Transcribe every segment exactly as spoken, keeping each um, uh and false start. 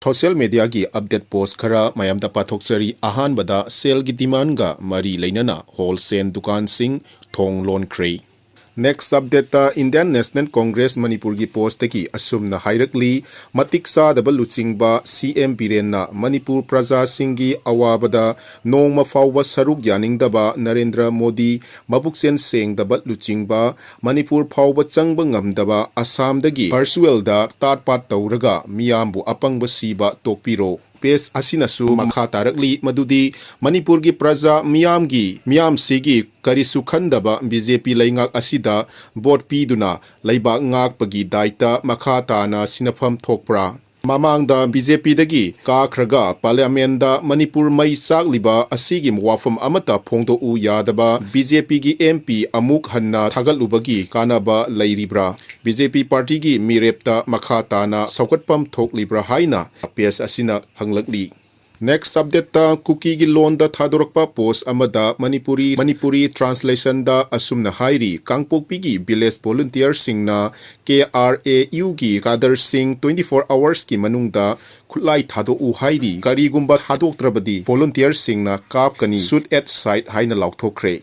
Social mediaꯒꯤ update post ꯈꯔ ꯃꯌꯥꯝꯗ ꯄꯥꯊꯣꯛꯆꯔꯤ꯫ ꯑꯍꯥꯟꯕꯗ, ꯁꯦꯜꯒꯤ demandꯒ ꯃꯔꯤ ꯂꯩꯅꯅ wholesale ꯗꯨꯀꯥꯟꯁꯤꯡ ꯊꯣꯡ ꯂꯣꯟꯈ꯭ꯔꯦ꯫ Next updateꯇ Indian National Congress ꯃꯅꯤꯄꯨꯔꯒꯤ postꯇꯒꯤ ꯑꯁꯨꯝꯅ ꯍꯥꯏꯔꯛꯂꯤ, ꯃꯇꯤꯛ ꯆꯥꯗꯕ ꯂꯨꯆꯤꯡꯕ ꯁꯤ ꯑꯦꯝ ꯕꯤꯔꯦꯟꯅ ꯃꯅꯤꯄꯨꯔ ꯄ꯭ꯔꯖꯥꯁꯤꯡꯒꯤ ꯑꯋꯥꯕꯗ ꯅꯣꯡꯃ ꯐꯥꯎꯕ ꯁꯔꯨꯛ ꯌꯥꯅꯤꯡꯗꯕ ꯅꯔꯦꯟꯗ꯭ꯔ ꯃꯣꯗꯤ, ꯃꯕꯨꯛꯆꯦꯜ ꯁꯦꯡꯗꯕ ꯂꯨꯆꯤꯡꯕ, ꯃꯅꯤꯄꯨꯔ ꯐꯥꯎꯕ ꯆꯪꯕ ꯉꯝꯗꯕ ꯑꯁꯥꯝꯗꯒꯤ virtualꯗ ꯇꯥꯠ ꯄꯥꯠ ꯇꯧꯔꯒ ꯃꯤꯌꯥꯝꯕꯨ ꯑꯄꯪꯕ ꯁꯤꯕ ꯇꯣꯛꯄꯤꯔꯣ꯫ Page ꯑꯁꯤꯅꯁꯨ ꯃꯈꯥ ꯇꯥꯔꯛꯂꯤ ꯃꯗꯨꯗꯤ ꯃꯅꯤꯄꯨꯔꯒꯤ ꯄ꯭ꯔꯖꯥ ꯃꯤꯌꯥꯝꯒꯤ, ꯃꯤꯌꯥꯝꯁꯤꯒꯤ ꯀꯔꯤꯁꯨ ꯈꯟꯗꯕ ꯕꯤ ꯖꯦ ꯄꯤ ꯂꯩꯉꯥꯛ ꯑꯁꯤꯗ vote ꯄꯤꯗꯨꯅ ꯂꯩꯕꯥꯛ ꯉꯥꯛꯄꯒꯤ ꯗꯥꯏꯇ ꯃꯈꯥ ꯇꯥꯅ ꯁꯤꯟꯅꯐꯝ ꯊꯣꯛꯄ꯭ꯔꯥ? ꯃꯃꯥꯡꯗ ꯕꯤ ꯖꯦ ꯄꯤꯗꯒꯤ ꯀꯥꯈ꯭ꯔꯒ parliamentꯗ ꯃꯅꯤꯄꯨꯔ ꯃꯩ ꯆꯥꯛꯂꯤꯕ ꯑꯁꯤꯒꯤ ꯋꯥꯐꯝ ꯑꯃꯠꯇ ꯐꯣꯡꯗꯣꯛꯎ ꯌꯥꯗꯕ ꯕꯤ ꯖꯦ ꯄꯤꯒꯤ ꯑꯦꯝ ꯄꯤ ꯑꯃꯨꯛ ꯍꯟꯅ ꯊꯥꯒꯠꯂꯨꯕꯒꯤ ꯀꯥꯟꯅꯕ ꯂꯩꯔꯤꯕ꯭ꯔꯥ? ꯕꯤ ꯖꯦ ꯄꯤ partyꯒꯤ ꯃꯤꯔꯦꯞꯇ ꯃꯈꯥ ꯇꯥꯅ ꯁꯧꯒꯠꯐꯝ ꯊꯣꯛꯂꯤꯕ꯭ꯔꯥ ꯍꯥꯏꯅ page ꯑꯁꯤꯅ ꯍꯪꯂꯛꯂꯤ꯫ Next updateꯇ ꯀꯨꯀꯤꯒꯤ ꯂꯣꯟꯗ ꯊꯥꯗꯣꯔꯛꯄ post ꯑꯃꯗ ꯃꯅꯤꯄꯨꯔꯤ, ꯃꯅꯤꯄꯨꯔꯤ translationꯗ ꯑꯁꯨꯝꯅ ꯍꯥꯏꯔꯤ, ꯀꯥꯡꯄꯣꯛꯄꯤꯒꯤ village volunteerꯁꯤꯡꯅ ꯀꯦ ꯑꯥꯔ ꯑꯦ ꯌꯨꯒꯤ cadreꯁꯤꯡ twenty four hoursꯀꯤ ꯃꯅꯨꯡꯗ ꯈꯨꯠꯂꯥꯏ ꯊꯥꯗꯣꯛꯎ ꯍꯥꯏꯔꯤ꯫ ꯀꯔꯤꯒꯨꯝꯕ ꯊꯥꯗꯣꯛꯇ꯭ꯔꯕꯗꯤ volunteerꯁꯤꯡꯅ ꯀꯥꯞꯀꯅꯤ, shoot at sight ꯍꯥꯏꯅ ꯂꯥꯎꯊꯣꯛꯈ꯭ꯔꯦ꯫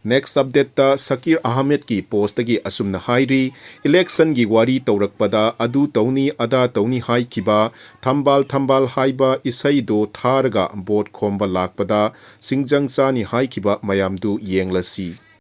Next updateꯇ ꯁꯀꯤꯔ ꯑꯍꯃꯦꯗꯀꯤ postꯇꯒꯤ ꯑꯁꯨꯝꯅ ꯍꯥꯏꯔꯤ, electionꯒꯤ ꯋꯥꯔꯤ ꯇꯧꯔꯛꯄꯗ ꯑꯗꯨ ꯇꯧꯅꯤ, ꯑꯗꯥ ꯇꯧꯅꯤ ꯍꯥꯏꯈꯤꯕ, ꯊꯝꯕꯥꯜ ꯊꯝꯕꯥꯜ ꯍꯥꯏꯕ ꯏꯁꯩꯗꯣ ꯊꯥꯔꯒ vote ꯈꯣꯝꯕ ꯂꯥꯛꯄꯗ ꯁꯤꯡꯖꯪ ꯆꯥꯅꯤ ꯍꯥꯏꯈꯤꯕ ꯃꯌꯥꯝꯗꯨ ꯌꯦꯡꯂꯁꯤ꯫